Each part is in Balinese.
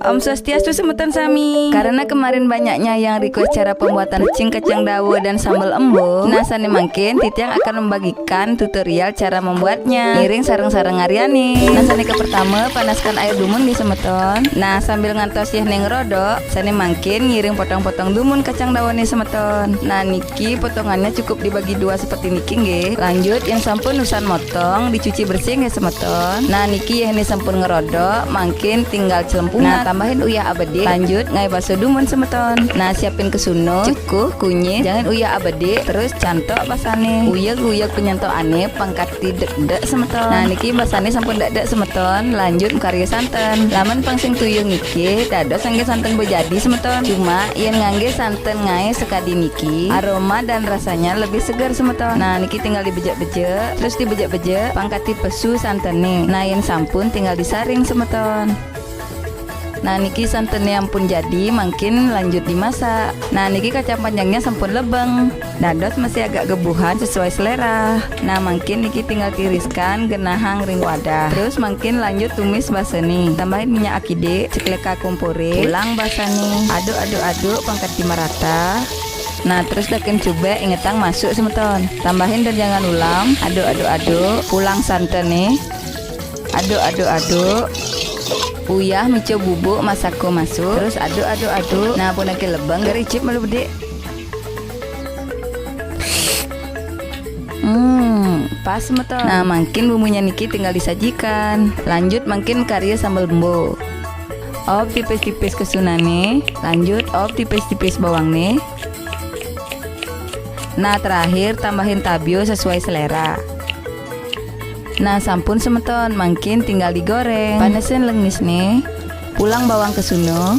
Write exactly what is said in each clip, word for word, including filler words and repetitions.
Om Swastiastu semeton sami. Karena kemarin banyaknya yang request cara pembuatan pecing kacang dawa dan sambal embo, nah sané mangkin titiang akan membagikan tutorial cara membuatnya. Ngiring sareng-sareng ngaryané. Nah sané kepertama panaskan air dumun nggih semeton. Nah sambil ngantos yéhné ngrodok, sané mangkin ngiring potong-potong dumun kacang dawané semeton. Nah niki potongannya cukup dibagi dua seperti niki nggih. Lanjut yén sampun usan motong, dicuci bersih nggih semeton. Nah niki yéhné sampun ngrodok, mangkin tinggal celempungan. Nah tambahin uyah abedik. Lanjut ngaé baso dumun semeton. Nah siapin kesuna, cekuh, kunyit, jangin uyah abedik, terus cantok basané. Uyeg-uyeg penyantokané pangkati dekdek semeton. Nah niki basané sampun dekdek semeton, lanjut makarya santen. Lamun pang sing tuyu niki, dados nganggé santen bejadi semeton. Cuma yén nganggé santen ngaé sakadi niki, aroma dan rasanya lebih seger semeton. Nah niki tinggal dibejek-bejek, terus dibejek-bejek pangkati pesu santené. Nah yén sampun tinggal disaring semeton. Nah niki santené ampun jadi, mangkin lanjut dimasak. Nah niki kacang panjangnya sampun lebeng, dados masih agak gebuhan sesuai selera. Nah mangkin niki tinggal tiriskan genahang ring wadah. Terus mangkin lanjut tumis basané. Tambahin minyak akidik, cekleka komporé, pulang basané. Aduk-aduk-aduk pangkati marata. Nah terus dakin cubék ingetang masuk semeton. Tambahin derjangan ulam, aduk-aduk-aduk, pulang santené. Aduk-aduk-aduk. Uyah mica bubuk masako masuk. Terus aduk-aduk-aduk. Nah punake lebeng, garicip malu bedik. Hmm, pas semeton. Nah mangkin bumbunya niki tinggal disajikan. Lanjut mangkin karya sambal embo. Op tipis-tipis kesunané. Lanjut op tipis-tipis bawangné. Nah terakhir tambahin tabio sesuai selera. Nah sampun semeton, mangkin tinggal digoreng. Panesin lengisné. Pulang bawang kesuna.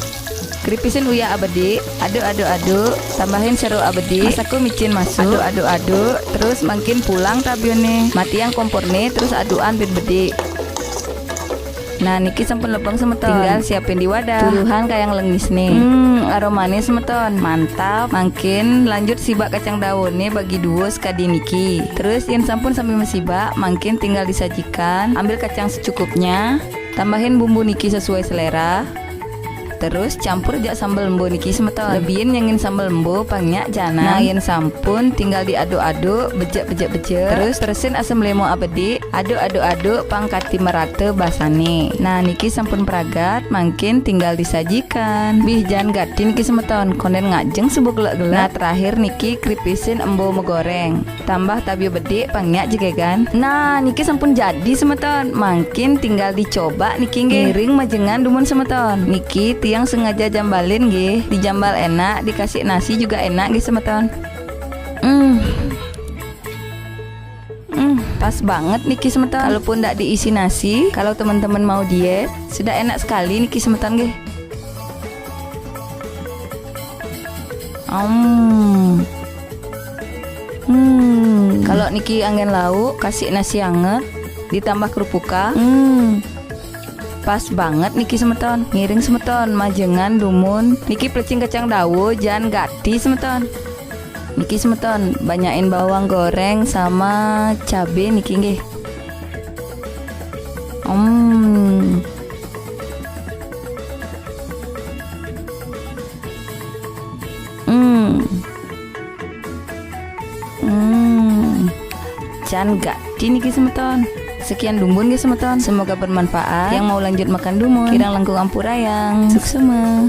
Kripisin uyah abedik. Aduk-aduk-aduk. Tambahin seruk abedik. Masako micin masuk. Aduk-aduk-aduk. Terus mangkin pulang tabioné. Matiang komporné, terus adukan bedik-bedik. Nah niki sampun lebeng semeton. Tinggal siapin di wadah. Tuduhan kayang lengisné. Hmm, aromané semeton. Mantap. Mangkin lanjut sibak kacang dawané bagi dua sekadi niki. Terus yén sampun sami masibak, mangkin tinggal disajikan. Ambil kacang secukupnya. Tambahin bumbu niki sesuai selera. Terus campur jak sambal embo niki semeton. Lebihin nyangin sambal embo pang nyak janam. Nah yén sampun tinggal diaduk-aduk, bejek-bejek-bejek. Terus teresin asam lemo abedik, aduk-aduk-aduk pang kati merata basané. Nah niki sampun pragat, mangkin tinggal disajikan. Bih jan gati niki semeton, konden ngajeng suba gelek-gelek. Nah terakhir niki kripisin embo megoreng. Tambah tabio bedik pang nyak jegegan. Nah niki sampun jadi semeton. Mangkin tinggal dicoba niki nggih. Ngiring majengan dumun semeton. Niki tiang sengaja jambalin nggih. Dijambal enak, dikasih nasi juga enak nggih semeton. Hmm. Hmm, pas banget niki semeton. Kalaupun ndak diisi nasi, kalau teman-teman mau diet, sudah enak sekali niki semeton nggih. Om. Hmm. Kalau niki anggén lauk, kasih nasi anget, ditambah kerupukan. Hmm. Pas banget niki semeton. Ngiring semeton, majengan dumun. Niki pelecing kacang dawa, jan gati semeton. Niki semeton, banyakin bawang goreng sama cabe niki nggih. Om. Hmm. Hmm. Jan gati niki semeton. Sekian dumun nggih semeton. Semoga bermanfaat. Yang mau lanjut makan dumun, kirang langkung ampurayang. Suksema.